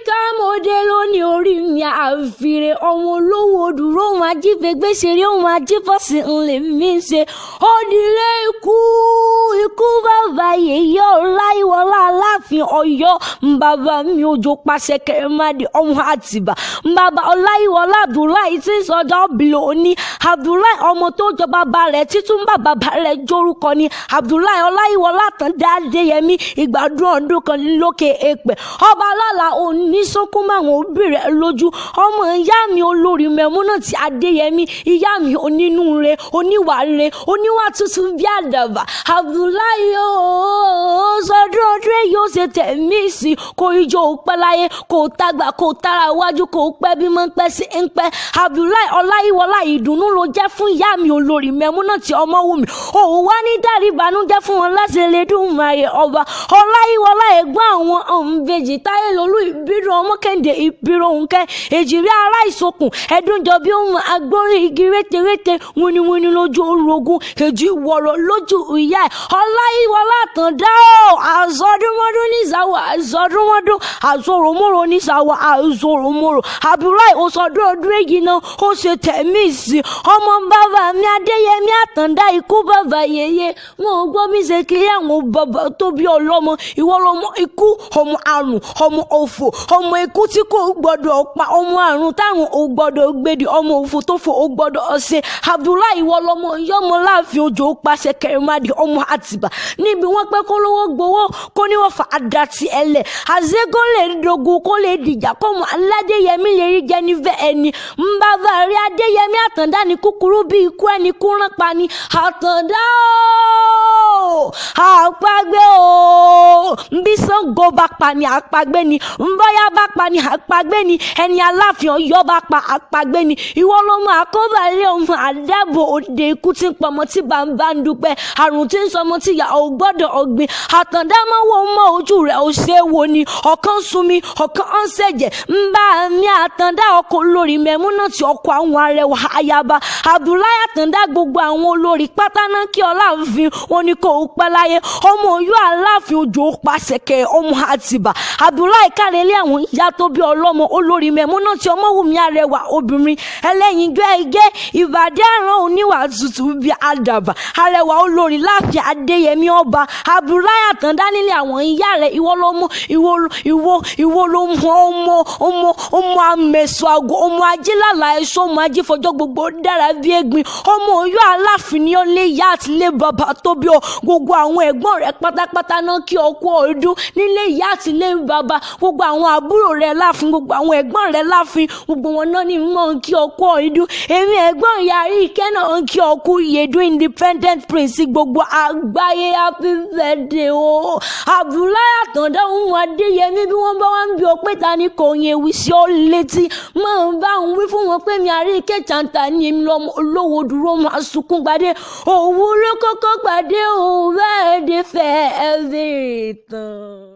Kámọ́dé lónìí, orí mi àfìrè, ọmọ olówó dúró, òun ajífẹ́gbé ṣeré, òun ajífọ́sí ńlẹ̀ mi ṣe. Òdìlé ikú, ikú bàbá yèyé Ọláìwọlá Aláàfin Ọ̀yọ́, bàbá mi òjò pàṣẹ kẹrìnmádì ọmọ Àtìbà, bàbá Ọláìwọlá Abdullahi tí ń sọjọ́ bìlóní Abdullahi, ọmọ tó jọ bàbá rẹ̀ títún bàbá rẹ̀ jórúkọ ni Abdullahi Ọláìwọlá tán Adéyẹmí. Ìgbádùn ọdún kan lókè èpè, ọba lọ́la onísókún máwọn òbí rẹ̀ lójú. Ọmọ ìyá mi olórí Mẹ́múnà tí Adéyẹmí, ìyá mi onínúure, oníwàre, oníwà tútù bí àdàbà. Abdullahi ooo, sọdún ọdún èyí ó ṣe tẹ̀mí sí kó ijó pẹ́ láyé, kó tágbà, kó tára iwájú, kó pẹ́ bí mọ́ ń pẹ́ sí ń pẹ́. Abdullahi Ọláyíwọlá, ìdùnnú ló jẹ́ fún ìyá mi olórí Mẹ́múnà tí Ọmọwùmí. Òun wá ní dárí ìbànújẹ́ fún wọn láti lè dùn máyé. Ọba Ọláyíwọlá, ẹ̀gbọ́n àwọn òǹbejì Táyé Lolú Ìbírò, ọmọ Kẹ́hìndé Ìbírò òǹkẹ́, èjìrí ará ìsokùn ẹ̀dúnjọ bí ohun agbórí igi rétérété, winiwini lójú orogún, èjì wọ̀rọ̀ lójú ìyá ẹ̀. Ọláyíwọlá Àtàndá o, àzọdúnmọ́dún nísàwọ̀ àzọdúnmọ́dún, àzọròmọ́rò nísàwọ̀ àzọròmọ́rò. Abdullahi, òsọdún ọdún èyí náà ó ṣe tẹ̀mí sí. Ọmọ bàbá mi Adéyẹmí Àtàndá, ikú bàbá yèyé, wọn ò gbọ́ bí ṣe kiri àwọn bàbá tó bí ọlọ́mọ. Ìwọ lọmọ ikú, ọmọ àrùn, ọmọ òfò, ọmọ ikú tí kò gbọdọ̀ pa, ọmọ àrùn táwọn ò gbọdọ̀ gbèdì, ọmọ òfò tó fò ò gbọdọ̀ ọ̀sẹ̀. Abdullahi, ìwọ lọmọ yọmọ láàfin òjò pàṣẹ kẹrìnmádì ọmọ Àtìbà, níbi wọn pẹ́ kó lówó gbowó, kó ní wọ́n fa àdàtì ẹlẹ̀ àzégó lè dogun, kó lè dìjà, kó mọ Aládéyẹmí lè rí jẹ nífẹ̀ẹ́ ẹni. Ńbàbà rí Adéyẹmí Àtàndá ní kúkúrú bí ikú, ẹni kúrán pa ni Àtàndá o, àpagbé o. Bí Ṣàngó bá pa ni, àpagbé ni. Nbọ́yá bá pa ni, àpagbé ni. Ẹni Aláàfin Ọ̀yọ́ bá pa, àpagbé ni. Ìwọ ló mọ àkóbálẹ̀ ọmọ àdábò òde, ikú tí ń pọmọ tí bàbá ń dúpẹ́, àrùn tí ń sọmọ tí ìyá ò gbọ́dọ̀ ọ̀gbìn. Àtàndá mọ́wọ́ mọ́ ojú rẹ̀ ò ṣe é wo ni, ọ̀kan sunmi, ọ̀kan ń ṣẹ̀jẹ̀ ń bá mi. Àtàndá, ọkọ̀ olórí Mẹ́múnà tí ọkọ̀ àwọn arẹwà ayaba Abdullahi Àtàndá, gbogbo àwọn olórí pátá náà kí ọláàfin, wọn ni kò pẹ́ láyé. Ọmọ Ọ̀yọ́ Aláàfin òjò pàṣẹkẹ ọmọ Àtìbà. Abdullahi, kárẹ́lẹ́ àwọn ìyá tó bí ọlọ́mọ, olórí Mẹ́múnà tí Ọmọwùmí, arẹwà obìnrin ẹlẹ́yinjú ẹgẹ́, ìbàdí àrùn, oníwà tútù bíi àdàbà, arẹwà olórí láàfin Adéyẹmí. Ọba Abdullahi Àtàndá, nílé àwọn ìyá rẹ̀, ìwọ ló mú, ìwọ, ìwọ, ìwọ ló mú ọmọ ọmọ ọmọ àmẹ̀sọ̀ àgọ́, ọmọ ajílàlà ẹ̀ṣọ́, ọmọ ajífọjọ́ gbogbo dára bí egbin. Ọmọ Ọ̀yọ́ Aláàfin ni ó lé ìyá àti ilé bàbá tó bí ọ. Gbogbo àwọn ẹ̀gbọ́n rẹ̀ pátápátá náà kí ọ kú ọdún nílé ìyá àti ilé bàbá. Gbogbo àwọn àbúrò rẹ̀ láàfin, gbogbo àwọn ẹ̀gbọ́n rẹ̀ láàfin, gbogbo wọn náà ní mọ̀ ń kí ọ kú ọdún. Èmi ẹ̀gbọ́n ìyá Àríkẹ́ náà ń kí ọ kú ìyèdún, independent prince gbogbo àgbáyé. Happy birthday o, Abdullahi Àtàndá òun Adéyẹmí. Bí wọ́n bá wá ń bí ọ pé ta ni kò yẹn wí sí ọ létí, máa ń bá òun wí fún wọn pé mi Àríkẹ́ Chanta ni, èmi lọ́mọ olówó dúró máa sunkún gbadé òwú ló kọ́kọ́ gbadé òun bẹ́ẹ̀ dé fẹ́ ẹ́ bẹ́ẹ̀ tán.